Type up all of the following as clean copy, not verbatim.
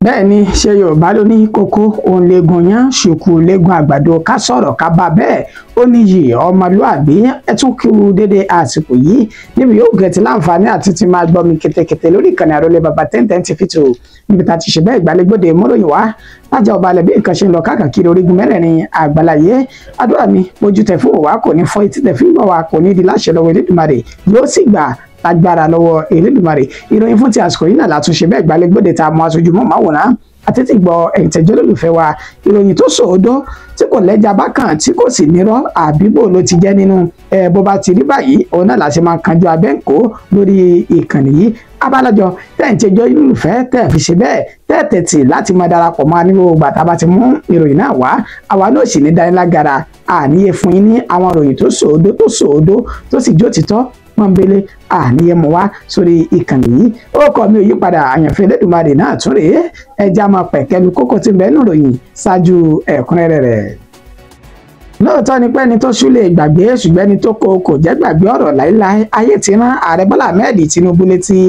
Bẹ́ẹ̀ ni, ṣé Yorùbá ló ní kókó òun legun yán, ṣùkú legun àgbàdo, ká sọ̀rọ̀ ká bá bẹ́ẹ̀ ó níyì ọmọlúàbí. Ẹ tún kí u dédé àsìkò yìí níbi yóò gẹ̀tì láǹfààní àti ti máa gbọ́ mi kétékété lórí ìkànnì àròlé bàbá 1010 TV 2, níbi tá a ti ṣe bẹ́ẹ̀ ìgbàlégbòde mọ́ròyìn wá lájà ọba alẹ́ bí nǹkan ṣe ń lọ káàkiri orígun mẹ́rẹ̀ẹ̀rin àgbàláyé. Àdúrà mi, ojú tẹ̀ fún òwá kò ní fọ́, etí tẹ̀ fún ìgbọ̀ wa kò ní di láṣẹ lọ́wọ́ Elédùmarè, yóò sì gbà lágbára lọ́wọ́ Elédùmarè. Ìròyìn fún ti àsìkò yìí náà látúnṣe bẹ́ẹ̀ ìgbàlégbòde tá a mọ aṣojú mọ́ màwòrán àti ti gbọ́ ẹ̀yìn tẹ̀jọ́ lólùfẹ́ wa. Ìròyìn tó sòódó tí kò lẹ́jà bákan, tí kò sì nírọ́ àbíbò ló ti jẹ́ nínú ẹ. Bó bá ti rí báyìí, òun náà láti máa kanjú abẹ́ǹkó lórí ìkànnì yìí. Abálájọ tẹ̀yìn tẹ̀jọ́ lólùfẹ́ tẹ̀ fi ṣe bẹ́ẹ̀ tẹ́ẹ̀tẹ̀tì láti máa darapọ̀ mọ́ ní gbogbo àtàbà ti mú ìròyìn náà wá, àwa náà sì ní dánilágara àníyé fún yín ní àwọn ìròyìn tó sòódó tó sòódó tó sì jó títọ́ pọ́nbélé àníyé mú wá sórí ìkànnì yìí. Ó kọ́ mi ò yípadà, àyànfẹ́ Elédùmarè náà tún rèé. Ẹja máa pẹ̀kẹ́lu kókó tí ń bẹ nínú ìròyìn ṣáájú ẹ̀kúnrẹ́rẹ́ rẹ̀. Lóòótọ́ ni pé ẹni tó ṣú lè gbàgbé, ṣùgbọ́n ẹni tó kó kò jẹ́ gbàgbé ọ̀rọ̀ láéláé. Ayé ti rán ààrẹ Bọ́lá Ahmed Tinubu létí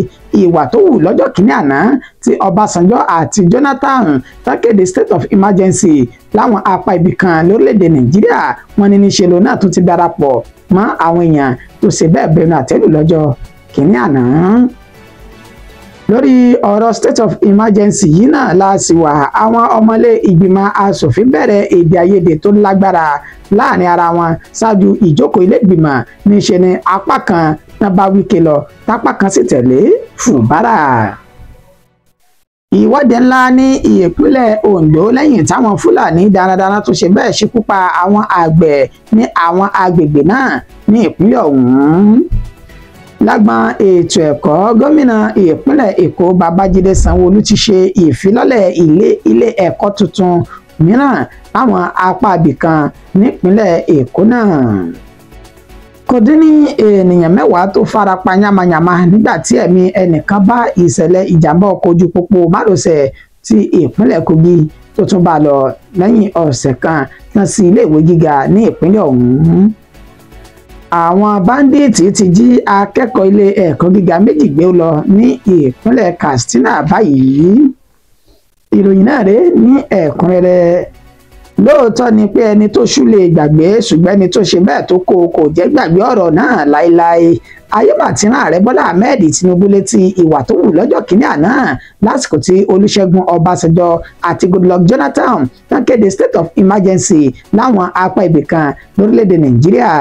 ìwà tó wù lọ́jọ́ kìíní àná tí Ọbásanjọ́ àti Jonathan tó kéde state of emergency láwọn apá ibì kan lórílẹ̀‐èdè Nàìjíríà. Wọ́n ní níṣe lòun náà tún ti darapọ̀ mọ́ àwọn èèyàn tó ṣe bẹ́ẹ̀ bẹnu àtẹ́lù lọ́jọ́ kìíní àná. Lórí ọ̀rọ̀ state of emergency yìí náà la sì wà. Àwọn ọmọlé ìgbìmọ̀ asòfin bẹ̀rẹ̀ èdè àìyedè tó lágbára láàrin ara wọn ṣáájú ìjókòó ilé ìgbìmọ̀. Níṣe ni apá kan náà bá Wike lọ, tápá kan sì tẹ̀lé Fubara. Ìwọ́de ńlá ní ìpínlẹ̀ Ondo lẹ́yìn táwọn Fúlàní darandaran tó ṣe bẹ́ẹ̀ ṣekú pa àwọn àgbẹ̀ ní àwọn agbègbè náà ní ìpínlẹ̀ ọ̀hún. Lágbọn ètò ẹ̀kọ́, gómìnà ìpínlẹ̀ Èkó Babájídé Sanwó-Olú ti ṣe ìfilọ́lẹ̀ ilé ẹ̀kọ́ tuntun mìíràn láwọn apá ibìkan nípínlẹ̀ Èkó náà. Kò dín ní ènìyàn 10 tó fara pa yamayama nígbà tí ẹ̀mí ẹnìkan bá ìṣẹ̀lẹ̀ ìjàmbá ọkọ̀ ojú pópó márosẹ̀ ti ìpínlẹ̀ Kogi tó tún bá lọ lẹ́yìn ọ̀sẹ̀ kan tán sí iléèwé gíga ní ìpínlẹ̀ ọ̀hún. Àwọn báńdíìtì ti jí akẹ́kọ̀ọ́ ilé ẹ̀kọ́ gíga 2 gbé lọ ní ìpínlẹ̀ Katsina báyìí. Ìròyìn náà rèé ní ẹ̀kúnrẹ́rẹ́. Lóòótọ́ ni pé ẹni tó ṣú lè gbàgbé, ṣùgbọ́n ẹni tó ṣe bẹ́ẹ̀ tó kó kò jẹ́ gbàgbé ọ̀rọ̀ náà láéláé. Ayé mà ti rán ààrẹ Bọ́lá Ahmed Tinubu létí ìwà tó wù lọ́jọ́ kìíní àná lásìkò tí Olúṣẹ́gun Ọbásanjọ́ àti Goodluck Jonathan tán kéde state of emergency láwọn apá ibìkan lórílẹ̀‐èdè Nàìjíríà.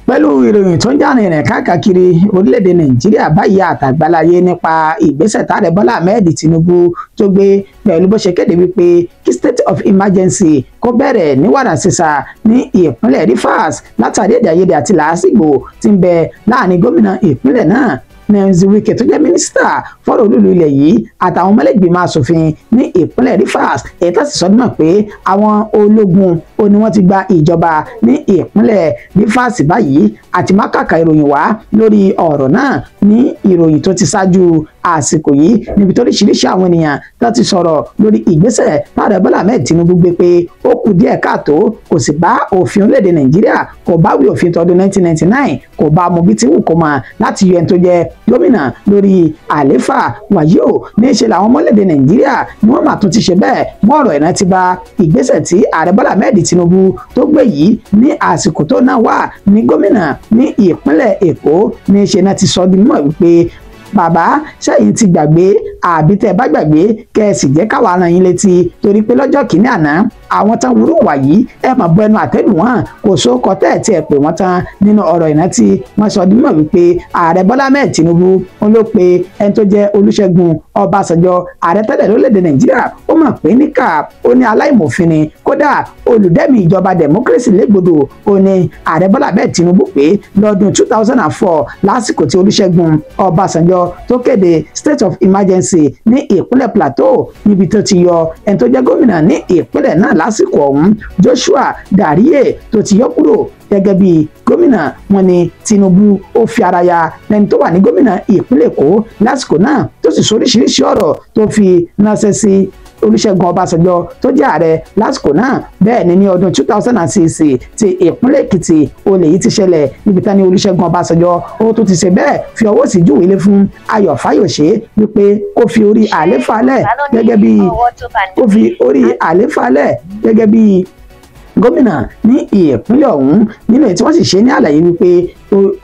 Pẹ̀lú ìròyìn tó ń jà rìnrìn káàkiri orílẹ̀-èdè Nàìjíríà báyìí àtàgbàláyé nípa ìgbésẹ̀ tààrẹ Bọ́lá Ahmed Tinubu tó gbé pẹ̀lú bó ṣe kéde wípé kí state of emergency kó bẹ̀rẹ̀ ní wàràǹṣeṣà ní ìpínlẹ̀ Rivers látàrí èdè àìyedè àti làásìgbò tí ń bẹ láàrin gómìnà ìpínlẹ̀ náà Nyesom Wike tó jẹ́ mínísítà fọ́rọ̀ olúlu ilẹ̀ yìí àtàwọn ọmọlẹ́gbìmọ̀ asòfin ní ìpínlẹ̀ Rivers, èyí tó sì sọdún mọ̀ pé àwọn ológun ó ní wọ́n ti gba ìjọba ní ìpínlẹ̀ Rivers báyìí. Àti mákàkà ìròyìn wá lórí ọ̀rọ̀ náà ní ìròyìn tó ti ṣáájú àsìkò yìí, níbi tó oríṣiríṣi àwọn ènìyàn tó ti sọ̀rọ̀ lórí ìgbésẹ̀ táàrẹ Bọ́lá Ahmed Tinubu gbé pé ó kù díẹ̀ káàtó, kò sì bá òfin orílẹ̀-èdè Nàìjíríà, kò bá wí òfin tọdún 1999, kò bá mu bí tí wù kó mọ̀ láti yọ ẹni tó jẹ́ gómìnà lórí àléfà. Wàyí o, ní í ṣe làwọn ọmọlẹ́dẹ̀ Nàìjíríà ni wọ́n mà tún ti ṣe bẹ́ẹ̀ mọ́ ọ̀rọ̀ ìrántí bá ìgbésẹ̀ tí ààrẹ Bọ́lá Ahmed Tinubu tó gbé yìí ní àsìkò tó náà wà ní gómìnà ní ìpínlẹ̀ Èkó. Ní í ṣe náà ti sọ di mímọ̀ wípé, bàbá, sẹ́yìn ti gbàgbé àbí? Tẹ́ ẹ bá gbàgbé, kẹ́ ẹ sì jẹ́ káwa rán yín létí, torí pé lọ́jọ́ kìíní àná àwọn tán wúrú wà yìí, ẹ mà bọ ẹnu àtẹ́lù wọn, kò sóko tẹ́ ẹ̀ tí ẹ pè wọ́n tán. Nínú ọ̀rọ̀ ìrántí, wọ́n sọ di mímọ̀ wípé ààrẹ Bọ́lá Ahmed Tinubu wọn ló pe ẹni tó jẹ́ Olúṣẹ́gun Ọbásanjọ́, ààrẹ tẹ́lẹ̀ lórílẹ̀‐èdè Nàìjíríà, ó mọ̀ pé níkà, ó ní aláìmọ̀fin ni, kódà olùdẹ́mi ìjọba democracy légbodò. Ó ní ààrẹ Bọ́lá Ahmed Tinubu pé lọ́dún 2004, lásìkò tí Olúṣẹ́gun Ọbásanjọ́ tó kéde state of emergency ní ìpínlẹ̀ Plateau, níbi tó ti yọ ẹni tó jẹ́ gómìnà ní ìpínlẹ̀ náà lásìkò ọ̀hún, Joshua Dariye, tó ti yọ kúrò gẹ́gẹ́ bí gómìnà. Wọn ni Tinubu ó fi ara ya lẹni tó wà ní gómìnà ìpínlẹ̀ Èkó lásìkò náà, tó sì sọ oríṣiríṣi ọ̀rọ̀ tó fi ránṣẹ́ sí Olúṣẹ́gun Ọbásanjọ́ tó jẹ́ ààrẹ lásìkò náà. Bẹ́ẹ̀ ni ní ọdún 2006 ti ìpínlẹ̀ Èkìtì olè yìí ti ṣẹlẹ̀ níbi tán ní Olúṣẹ́gun Ọbásanjọ́ ó tún ti ṣe bẹ́ẹ̀ fi ọwọ́ sí júwèé fún Ayọ̀ Fáyọ̀ṣe wípé kó fi orí àléfà lẹ̀ gẹ́gẹ́ bí kó fi orí àléfà lẹ̀ gẹ́gẹ́ bí gómìnà ní ìpínlẹ̀ ọ̀hún. Nínú èyí tí wọ́n sì ṣe ní àlàyé wípé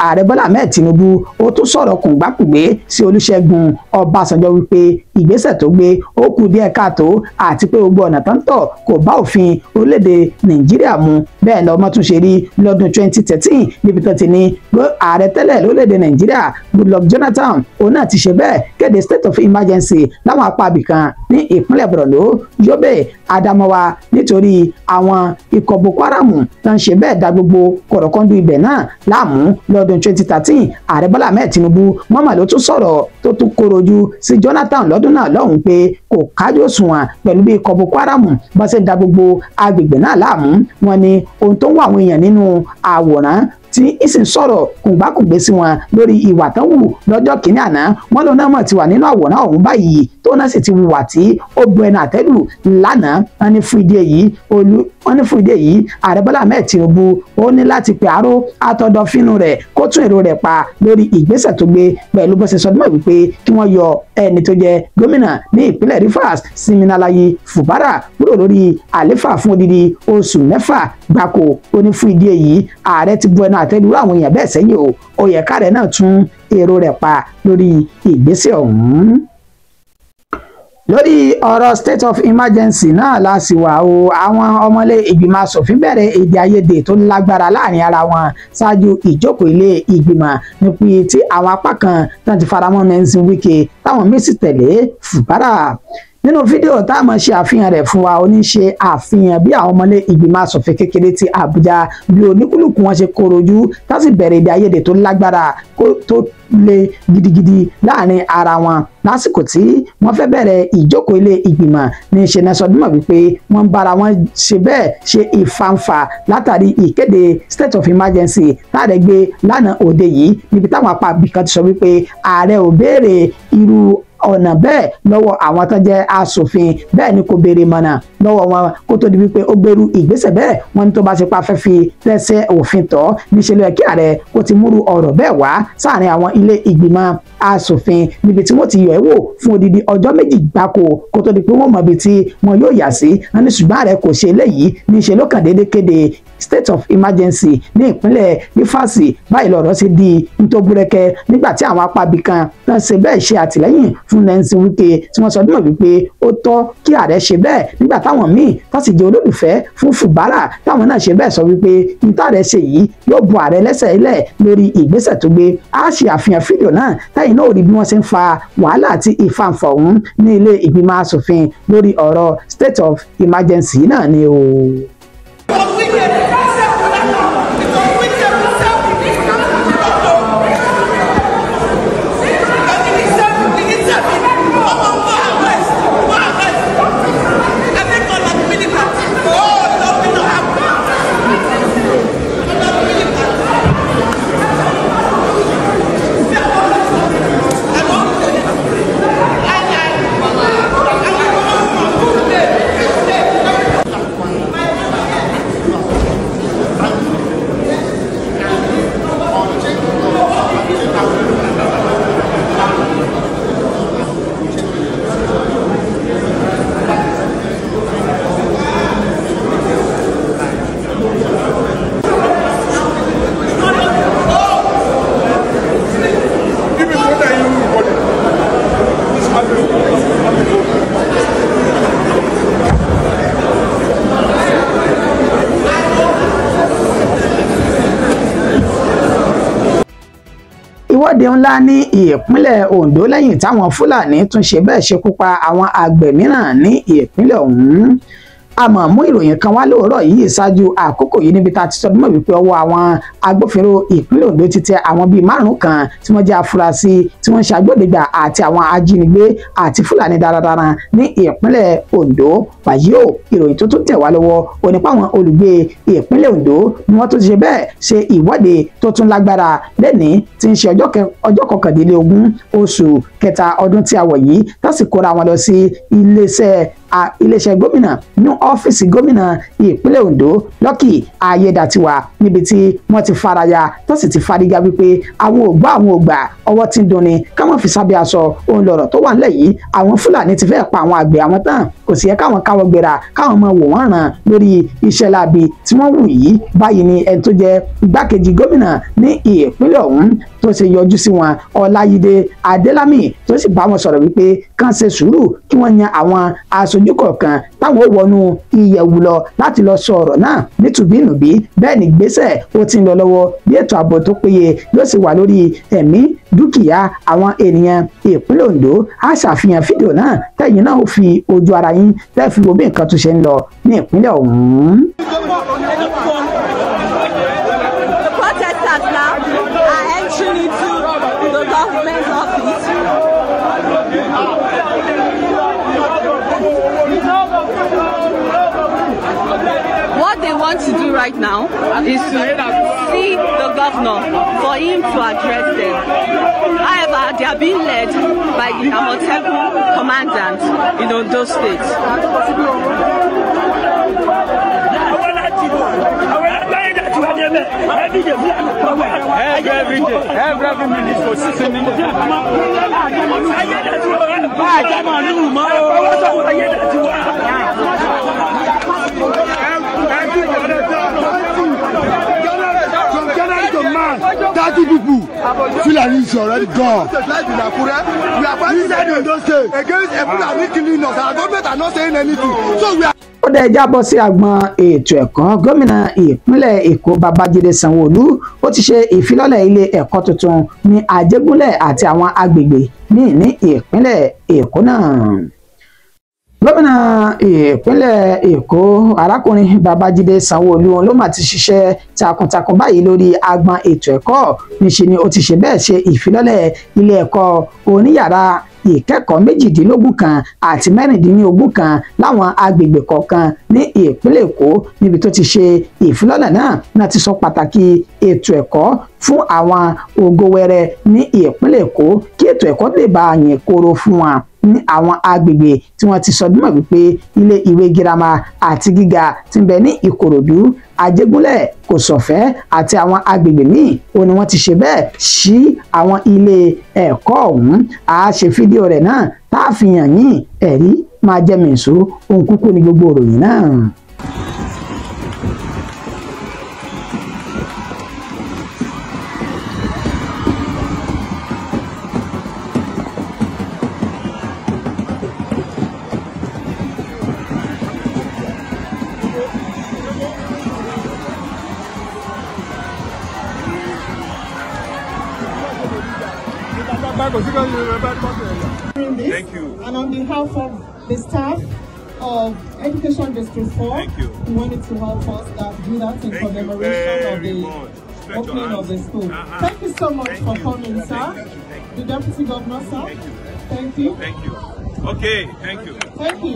ààrẹ Bọ́lá Ahmed Tinubu ó tún sọ̀rọ̀ kùngbàkùngbé sí Olúṣẹ́gun Ọbásanjọ́ wípé ìgbésẹ̀ tó gbé ó kù díẹ̀ káàtó àti pé gbogbo ọ̀nà tó ń tọ̀ kò bá òfin orílẹ̀-èdè Nàìjíríà mu. Bẹ́ẹ̀ lọ́mọ tún ṣe rí lọ́dún 2013 níbi tó ti ní ààrẹ tẹ́lẹ̀ lórílẹ̀-èdè Nàìjíríà Goodluck Jonathan òun náà ti ṣe bẹ́ẹ̀ kéde state of emergency láwọn apá abìkan ní ìpínlẹ̀ Borno, Yobe, Adamawa nítorí àwọn ikọ̀ Boko Haram tó ń ṣe bẹ́ẹ̀ da gbogbo kọ̀rọ̀kọ́ndú ibẹ̀ náà láàmú lọ́dún 2013. Ààrẹ Bọ́lá Ahmed Tinubu mọ́mọ́ ló tún sọ̀rọ̀ tó tún korojú sí Jonathan lọ́dún náà lọ́hùn pé kò kájú òṣùwọ̀n pẹ̀lú bí ikọ̀ Boko Haram bá ṣe ń da gbogbo agbègbè náà láàmú. Wọn ni ohun tó ń wá àwọn èèyàn nínú àwòrán tí ìsìn sọ̀rọ̀ kùngbàkùngbé sí wọn lórí ìwà tán wù lọ́jọ́ kìíní àná, wọn lòun náà mọ̀ ti wà nínú àwòrán ọ̀hún báyìí tó náà sì ti wùwà tí ó bu ẹnu àtẹ́lù lánàá. Wọn ní fún ìdí èyí wọ́n ní fún ìdí èyí ààrẹ Bọ́lá Ahmed Tinubu ó ní láti pè àrò àtọ̀dọ̀fínú rẹ̀ kó tún èrò rẹ̀ pa lórí ìgbésẹ̀ tó gbé pẹ̀lú bó ṣe sọ dúnmọ̀ wípé kí wọ́n yọ ẹni tó jẹ gómìnà ní ìpínlẹ̀ Rivers Siminalayi Fubara kúrò lórí àléfà fún odidi oṣù 6 gbáko. Ó ní fún ìdí èyí ààrẹ ti bu ẹnu àtẹ́lù àwọn èèyàn bẹ́ẹ̀ sẹ́yìn o, ó yẹ káàrẹ náà tún èrò rẹ̀ pa lórí ìgbésẹ̀ ọ̀hún. Lórí ọ̀rọ̀ state of emergency náà la sì wà o, àwọn ọmọlé ìgbìmọ̀ asòfin bẹ̀rẹ̀ èdè àìyedè tó lágbára láàrin ara wọn ṣáájú ìjókòó ilé ìgbìmọ̀ níbi tí àwọn apá kan tán ti faramọ́ Nyesom Wike táwọn míín sì tẹ̀lé Fubara. Nínú fídíò tá a máa ṣe àfihàn rẹ̀ fún wa, ó ní ṣe àfihàn bí àwọn ọmọlé ìgbìmọ̀ asòfin kékeré ti Àbújá bí oníkúlùkù wọn ṣe korojú tá sì bẹ̀rẹ̀ èdè àìyedè tó lágbára tó le gidigidi láàrin ara wọn lásìkò tí wọ́n fẹ́ bẹ̀rẹ̀ ìjókòó ilé ìgbìmọ̀. Ní ṣe náà sọdúnmọ̀ wípé wọ́n ń bára wọn ṣe bẹ́ẹ̀ ṣe ìfàǹfà látàrí ìkéde state of emergency táàrẹ gbé lánàá òde yìí, níbi táwọn apá ibìkan ti sọ wípé ààrẹ ò béèrè irú ọ̀nà bẹ́ẹ̀ lọ́wọ́ àwọn tó jẹ́ aṣòfin, bẹ́ẹ̀ ni kò béèrè mọ̀nà lọ́wọ́ wọn kó tó di wípé ó gbèrú ìgbésẹ̀ bẹ́ẹ̀. Wọ́n ní tó bá ṣe pa fẹ́ fi tẹ́sẹ̀ òfin tọ́ níṣẹ́ ló yẹ kí ààrẹ kó ti múrú ọ̀rọ̀ bẹ́ẹ̀ wá sáàrin àwọn ilé ìgbìmọ̀ aṣòfin níbi tí wọ́n ti yọ̀ ẹ́ wò fún odidi ọjọ́ 2 gbáko kó tó di pé wọ́n mọ̀ ibi tí wọn yóò yà sí. Wọ́n ní ṣùgbọ́n ààrẹ kò ṣe eléyìí, níṣẹ́ ló kàn déédéé kéde state of emergency ní ìpínlẹ̀ Rivers. Báyìí lọ̀rọ̀ ṣe di ntòbúrẹ́kẹ́ nígbà tí àwọn apá ibìkan tán ṣe bẹ́ẹ̀ ṣe àtìlẹ́yìn fún Nyesom Wike tí wọ́n sọ dúnmọ̀ wípé ó tọ́ kí ààrẹ ṣe bẹ́ẹ̀, nígbà táwọn míì tó sì jẹ́ olólùfẹ́ fún Fubara táwọn náà ṣe bẹ́ẹ̀ sọ wípé níta ààrẹ ṣe yìí yóò bu ààrẹ lẹ́sẹ̀ ilẹ̀ lórí ìgbésẹ̀ tó gbé. A ṣe àfihàn fídíò náà táyì náà rí bí wọ́n ṣe ń fa wàhálà àti ìfàǹfà ọ̀hún ní ilé ìgbìmọ̀ asòfin lórí ọ̀rọ̀ state of emergency náà ni o. Ìwọ́de ńlá ní ìpínlẹ̀ Ondo lẹ́yìn táwọn Fúlàní tún ṣe bẹ́ẹ̀ ṣekú pa àwọn àgbẹ̀ mìíràn ní ìpínlẹ̀ ọ̀hún. Àmọ́ mú ìròyìn kan wá lóòrọ̀ yìí ṣáájú àkókò yìí níbi tá a ti sọ mọ́ wípé ọwọ́ àwọn agbófinró ìpínlẹ̀ Ondo ti tẹ àwọn bíi 5 kan tí wọ́n jẹ́ afurasí tí wọ́n ń ṣàgbọ́dẹ̀gbà àti àwọn ajínigbé àti Fúlàní darandaran ní ìpínlẹ̀ Ondo. Wàyí o, ìròyìn tó tún tẹ̀ wá lọ́wọ́ ó ní pé àwọn olùgbé ìpínlẹ̀ Ondo ni wọ́n tún ti ṣe bẹ́ẹ̀ ṣe ìwọ́de tó tún lágbára lẹ́ni tí ń ṣe ọjọ́ 21 oṣù kẹta ọdún tí a wọ̀ yìí, tó sì kóra wọn lọ sí iléeṣẹ́ iléeṣẹ́ gómìnà ní ọ́fíìsì gómìnà ìpínlẹ̀ Ondo Lucky Ayédàtiwà níbi tí wọ́n ti faraya tó sì ti fariga wípé àwọn ò gbọ́ àwọn ò gbà ọwọ́ tí ń dunni káwọn fi sábẹ́ aṣọ òun lọ̀rọ̀ tó wà nílẹ̀ yìí. Àwọn Fúlàní ti fẹ́ pa àwọn àgbẹ̀ àwọn tán, kò sì yẹ káwọn káwọ́ gbéra káwọn máa wò wọ́n ràn lórí iṣẹ́ láabi tí wọ́n wù yìí. Báyìí ni ẹni tó jẹ́ igbákejì gómìnà ní ìpínlẹ̀ ọ̀hún tó ṣe yọjú sí wọn, Ọláyídé Adélámì, tó sì bá wọn sọ̀rọ̀ wípé kàn ṣe sùúrù kí wọ́n yan àwọn aṣojú kọ̀ọ̀kan táwọn ó wọnú ìyẹ̀wù lọ láti lọ sọ ọ̀rọ̀ náà nítùbínùbí. Bẹ́ẹ̀ ni ìgbésẹ̀ ó ti ń lọ lọ́wọ́ bí ètò ààbò tó péye yóò sì wà lórí ẹ̀mí dúkìá àwọn ènìyàn ìpínlẹ̀ Ondo. Á ṣàfihàn fídíò náà tẹ̀yin náà ó fi ojú ara yín tẹ́ fi wo bí nǹkan tó ṣe ń lọ ní ìpínlẹ̀ ọ̀hún. The protesters now are entering into the government office. What they want to do right now is to see the governor for him to address them. However, they are being led by the Amotekun commandant in Ondo State. Every day, every minute for 6 minutes. From January to March, 30 people. Fulani is already gone. We are fighting against a Fulani killing us. Our government are not saying anything. So we are. Ó dẹ̀ jábọ̀ sí agbọn ètò ẹ̀kọ́. Gómìnà ìpínlẹ̀ Èkó Babájídé Sanwó-Olú ó ti ṣe ìfilọ́lẹ̀ ilé ẹ̀kọ́ tuntun ní Àjẹgúnlẹ̀ àti àwọn agbègbè míì ní ìpínlẹ̀ Èkó náà. Gómìnà ìpínlẹ̀ Èkó arákùnrin Babájídé Sanwó-Olú ló mà ti ṣiṣẹ́ takuntakun báyìí lórí agbọn ètò ẹ̀kọ́. Níṣe ni ó ti ṣe bẹ́ẹ̀ ṣe ìfilọ́lẹ̀ ilé ẹ̀kọ́ oníyàrá ìkẹ́kọ̀ọ́ 18 kan àti 16 kan láwọn agbègbè kọ̀ọ̀kan ní ìpínlẹ̀ Èkó. Níbi tó ti ṣe ìfilọ́lẹ̀ náà ti sọ pàtàkì ètò ẹ̀kọ́ fún àwọn ògo wẹrẹ ní ìpínlẹ̀ Èkó kí ètò ẹ̀kọ́ lè bá yìn kóró fún wọn ní àwọn agbègbè tí wọ́n ti sọ dímọ̀ wípé ilé ìwé girama àti gíga tí ń bẹ ní Ìkòròdú, Àjẹgúnlẹ̀, Kòsọ̀fẹ́ àti àwọn agbègbè míì ó ní wọ́n ti ṣe bẹ́ẹ̀ sí àwọn ilé ẹ̀kọ́ ọ̀hún. A ṣe fídíò rẹ̀ náà tá a fi hàn yín, ẹ̀rí máa jẹ́ mìíṣó ohun kúkú ní gbogbo ìròyìn náà. Thank you. And on behalf of the staff of Education District 4, thank you. Who wanted to help us do that in thank commemoration of the opening of the school. Thank you so much for coming, sir. Thank you. The Deputy Governor, sir. Thank you. Thank you. Thank you. Okay, thank you. Thank you.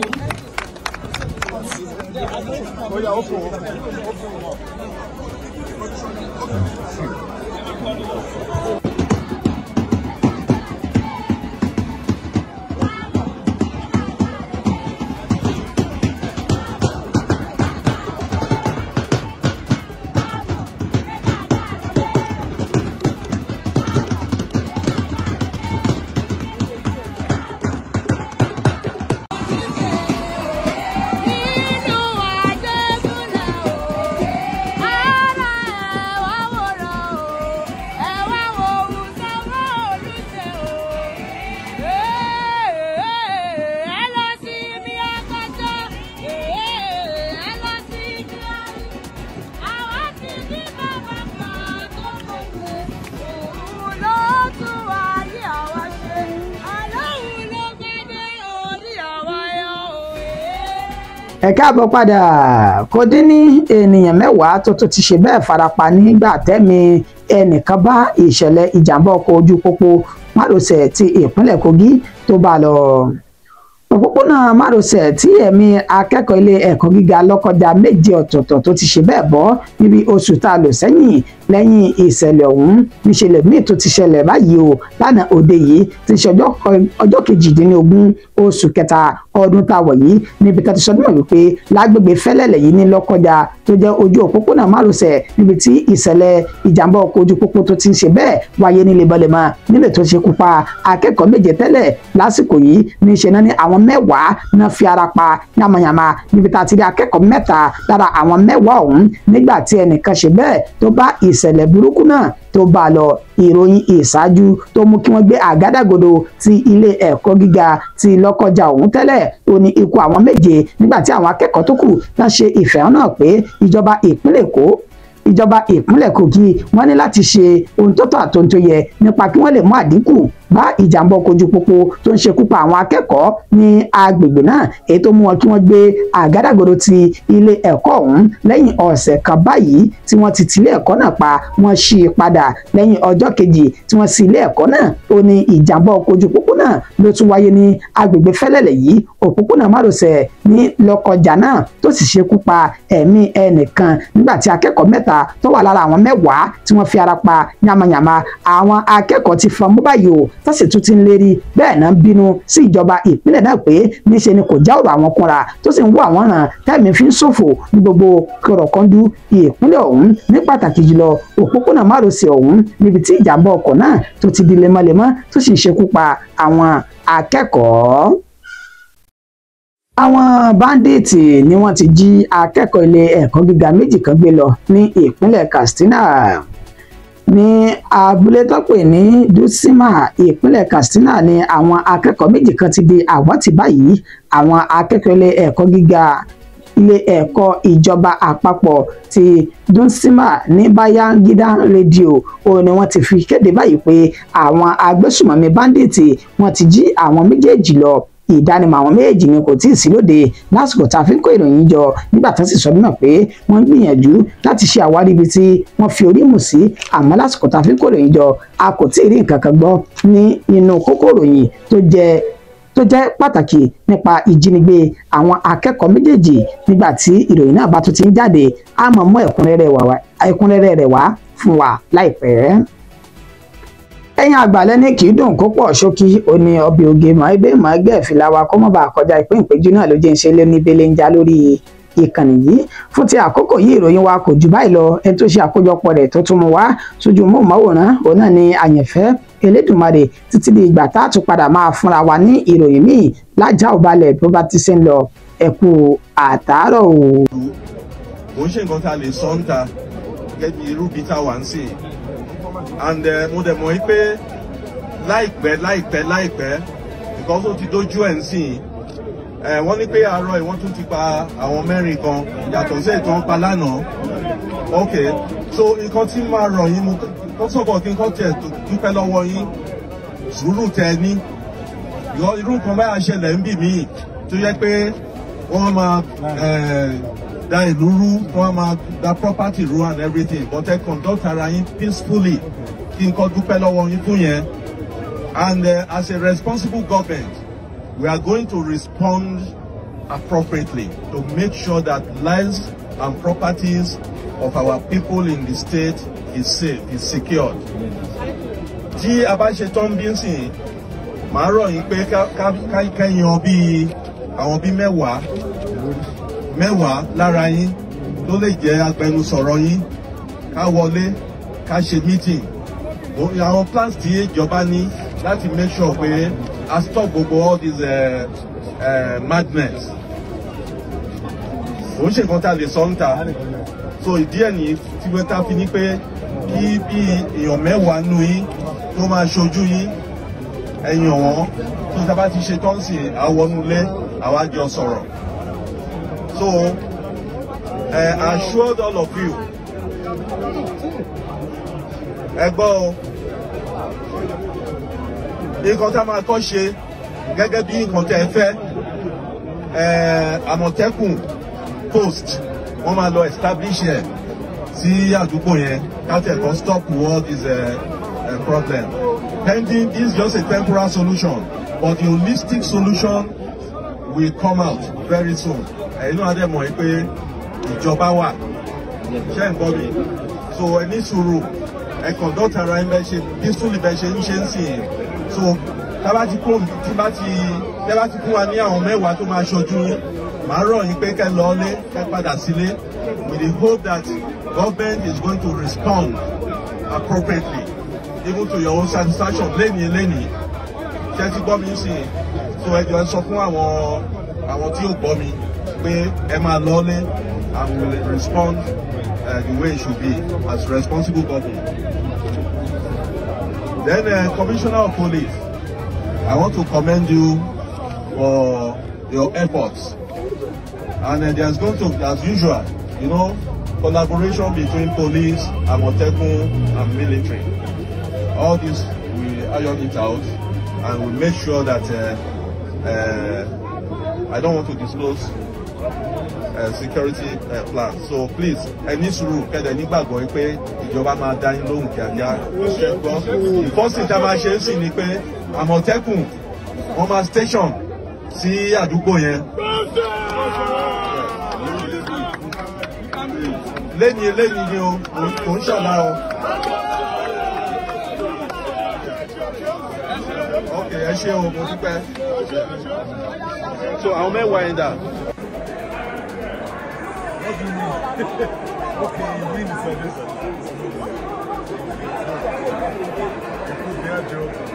Ẹ káàbọ̀ padà. Kò dín ní ènìyàn 10 tó tún ti ṣe bẹ́ẹ̀ farapa nígbà tẹ́mi ẹnìkan bá ìṣẹ̀lẹ̀ ìjàmbá ọkọ̀ ojú pópó márosẹ̀ ti ìpínlẹ̀ Kogi tó bá lọ. Òpópónà márosẹ̀ tí ẹ̀mí akẹ́kọ̀ọ́ ilé ẹ̀kọ́ gíga Lọ́kọ́jà 7 ọ̀tọ̀ọ̀tọ̀ tó ti ṣe bẹ́ẹ̀ bọ́ níbi oṣù tá a lò sẹ́yìn lẹ́yìn ìṣẹ̀lẹ̀ ọ̀hún níṣẹ̀lẹ̀ míì tó ti ṣẹlẹ̀ báyìí o lánàá òde yìí ti ṣe ọjọ́ 18 oṣù kẹta ọdún tá a wọ̀ yìí níbi tá a ti sọ nímọ̀ wípé lágbègbè Fẹ́lẹ́lẹ̀ yìí ní Lọ́kọ́jà tó jẹ́ ojú òpópónà márosẹ̀ níbi tí ìṣẹ̀lẹ̀ ìjàmbá ọkọ̀ ojú pópó tó ti ń ṣe bẹ́ẹ̀ wáyé ní lemọ́lemọ́ nílẹ̀ tó ṣekú pa akẹ́kọ̀ọ́ 7 tẹ́lẹ̀ lásìkò yìí níṣẹ́ náà ní àwọn 10 náà fi ara pa yamayama níbi tá a ti rí akẹ́kọ̀ọ́ 3 lára àwọn 10 ọ̀hún nígbà tí ẹnìkan ṣe bẹ́ẹ̀ tó bá ìṣẹ̀lẹ̀ burúkú náà tó bá lọ. Ìròyìn ìṣáájú tó mú kí wọ́n gbé àgádágodo ti ilé ẹ̀kọ́ gíga ti Lọ́kọ́jà ọ̀hún tẹ́lẹ̀ ó ní ikú àwọn 7 nígbà tí àwọn akẹ́kọ̀ọ́ tó kù náà ṣe ìfẹ̀hónúhàn pé ìjọba ìpínlẹ̀ Èkó ìjọba ìpínlẹ̀ Kogi wọ́n ní láti ṣe ohun tó tọ́ àti ohun tó yẹ nípa kí wọ́n lè mú àdínkù bá ìjàmbá ọkọ̀ ojú pópó tó ń ṣekú pa àwọn akẹ́kọ̀ọ́ ní agbègbè náà, èyí tó mú wọn kí wọ́n gbé àgádágodo ti ilé ẹ̀kọ́ ọ̀hún lẹ́yìn ọ̀sẹ̀ kan báyìí tí wọ́n ti tilé ẹ̀kọ́ náà pa, wọ́n ṣí i padà lẹ́yìn ọjọ́ kejì tí wọ́n ṣí ilé ẹ̀kọ́ náà. Ó ní ìjàmbá ọkọ̀ ojú pópó náà ló tún wáyé ní agbègbè Fẹ́lẹ́lẹ̀ yìí, òpópónà márosẹ̀ ní Lọ́kọ́jà náà tó sì ṣekú pa ẹ̀mí ẹnìkan nígbà tí akẹ́kọ̀ọ́ 3 tó wà lára àwọn 10 tí wọ́n fi ara pa yamayama. Àwọn akẹ́kọ̀ọ́ ti fọn mú báyìí o, tọ́sí tún ti ń lérí bẹ́ẹ̀ náà ń bínú sí ìjọba ìpínlẹ̀ náà pé níṣe ni kò já ọ̀rọ̀ àwọn kúnra tó sì ń wọ àwọn ràn tẹ́mi fi ń ṣòfò ní gbogbo kọ̀rọ̀kọ́ndú ìpínlẹ̀ ọ̀hún, ní pàtàkì jùlọ òpópónà márosẹ̀ ọ̀hún níbi tí ìjàmbá ọkọ̀ náà tó ti di lemọ́lemọ́ tó sì ń ṣekú pa àwọn akẹ́kọ̀ọ́. Àwọn báńdíìtì ni wọ́n ti jí akẹ́kọ̀ọ́ ilé ẹ̀kọ́ gíga 2 kan gbé lọ ní ìpínlẹ̀ Katsina. Ní abúlé tó pè ní Dutsinma, ìpínlẹ̀ Katsina ni àwọn akẹ́kọ̀ọ́ 2 kan ti di àwátì báyìí. Àwọn akẹ́kọ̀ọ́ ilé ẹ̀kọ́ gíga ilé ẹ̀kọ́ ìjọba àpapọ̀ ti Dutsinma ní Bayangida rédíò òun ni wọ́n ti fi kéde báyìí pé àwọn agbésùmọ̀mí báńdíìtì wọ́n ti jí àwọn méjèèjì lọ. Ìdánimọ̀ àwọn méjèèjì ni kò tí ì sí lóde lásìkò tá a fi ń kó ìròyìn jọ, nígbà tó sì sọ náà pé wọ́n ń gbìyànjú láti ṣe àwárí ibi tí wọ́n fi orí mù sí, àmọ́ lásìkò tá a fi ń kó ìròyìn jọ a kò tí ì rí nǹkan kan gbọ́ ní inú kókó ìròyìn tó jẹ́ pàtàkì nípa ìjínigbé àwọn akẹ́kọ̀ọ́ méjèèjì. Nígbà tí ìròyìn náà bá tún ti ń jáde, a máa mú ẹ̀kúnrẹ́rẹ́ rẹ̀ wá fún wa láìpẹ́. Ẹ̀yin àgbàlẹ́ ní kì í dùn kó pọ̀ ṣókí, ó ní ọbẹ̀ oge mọ̀ ẹgbẹ́ mọ̀ ẹgbẹ́ ìfìlà wa kó mọ̀ bá kọjá ìpín ìpéjú náà ló jẹ́ ń ṣe lé ní bẹ́lẹ̀ ń já lórí ìkànnì yìí. Fún ti àkókò yìí ìròyìn wa kò jù báyìí lọ. Ẹni tó ṣe àkójọpọ̀ rẹ̀ tó tún mú wá sójú móhùnmáwòrán òun náà ni Àyànfẹ́ Elédùmarè. Títí di ìgbà tá a tún padà máa fúnra wa ní ìròyìn míì lájà òbalẹ̀ bó bá ti ṣe ń lọ. Ẹ kú àtàárọ̀ o. Kò ń ṣe nǹkan tá a lè sọ ń ta gẹ́gẹ́ bí irú bí tá a wà ń sìn. And mo dẹ̀ mọ̀ pé láìpẹ́ because ó ti dójú ẹ̀ ń sìn, wọ́n ní pé àárọ̀ yìí wọ́n tún ti pa àwọn 4 kan yàtọ̀ sí ètò wọn pa lánàá. Ok, so nǹkan tí máa rọ̀ yín, mo kọ́ sọ̀kọ̀ kí n kọ́ tiẹ̀ dúpẹ́ lọ́wọ́ yín, sùúrù tẹ ní. Irú nǹkan báyà ṣẹlẹ̀ ń bì míì tó yẹ pé wọ́n máa da ìlú rú, wọ́n máa da property rú and everything, but ẹ conduct ara yín peacefully. Kí n kọ́ dúpẹ́ lọ́wọ́ yín fún yẹn. And as a responsible government, we are going to respond appropriately to make sure that lives and properties of our people in the state is safe, is secured. Tí a bá ṣe tán bí ń sìn, màá rọ̀ yín pé ká yan bí àwọn bí mẹ́wàá lára yín tó lè jẹ́ agbẹnusọ̀rọ̀ yín, ká wọlé ká ṣe meeting. Àwọn plans tí ìjọba ní láti make sure pé a stop gbogbo all these madness. Kò ń ṣe nǹkan tá a lè sọ ń ta. So ìdí ẹ̀ ní tí wọ́n ta fi ní pé kí bí èèyàn 10 nù yín tó máa ṣojú yín, ẹ̀yàn wọn tó tá a bá ti ṣe tán sí àwọnulé àwa jọ sọ̀rọ̀. So I assured all of you, ẹ gbọ́ o, nǹkan tá a máa kọ́ ṣe gẹ́gẹ́ bí nǹkan tẹ́ ẹ fẹ́, Àmọ̀tẹ́kùn post wọ́n máa lọ establish ẹ̀ sí àdúgbò yẹn káàtẹ̀ kan stop all this problem. Pending this is just a temporary solution, but the holistic solution will come out very soon. Ẹ̀yin náà dẹ̀ mọ̀ pé ìjọba wà. Ṣé ń gbọ́ mi? So ẹ ní sùúrù, ẹ conduct ara ẹ bẹ́ẹ̀ ṣe peacefully bẹ́ẹ̀ ṣe ń ṣe ń sìn. So tábà ti kó tí bá ti tẹ́ bá ti fún wa ní àwọn mẹ́wàá tó máa ṣojú yín, màá rọ̀ yín pé kẹ́ lọ lé, kẹ́ padà sílé with the hope that government is going to respond appropriately, even to your own satisfaction lénìí lénìí. Ṣé ti gbọ́ mi sí i? So ẹ jọ̀ọ́ ẹ sọ fún àwọn tí ò gbọ́ mi pé ẹ máa lọ lé and we will respond the way it should be as responsible government. Then Commissioner of Police, I want to commend you for your efforts. And there's going to, as usual, you know, collaboration between police, Amotekun, and military. All this, we iron it out and we make sure that I don't want to disclose security plan. So please, ẹ ní sùúrù kẹ́dẹ̀ nígbàgbọ́ pé ìjọba máa dá yín lóhùn kíákíá. Ṣé gbọ́? The first thing tá a máa ṣe é sì ni pé Àmọ̀tẹ́kùn wọ́n máa station sí àdúgbò yẹn. Léni léni ni o, kò ń ṣọ̀la o. Ok, ẹ ṣé o, mo dúpẹ́. So àwọn mẹ́wàá yẹn dà. What do you mean? Okay, you mean it's like this. They are joking.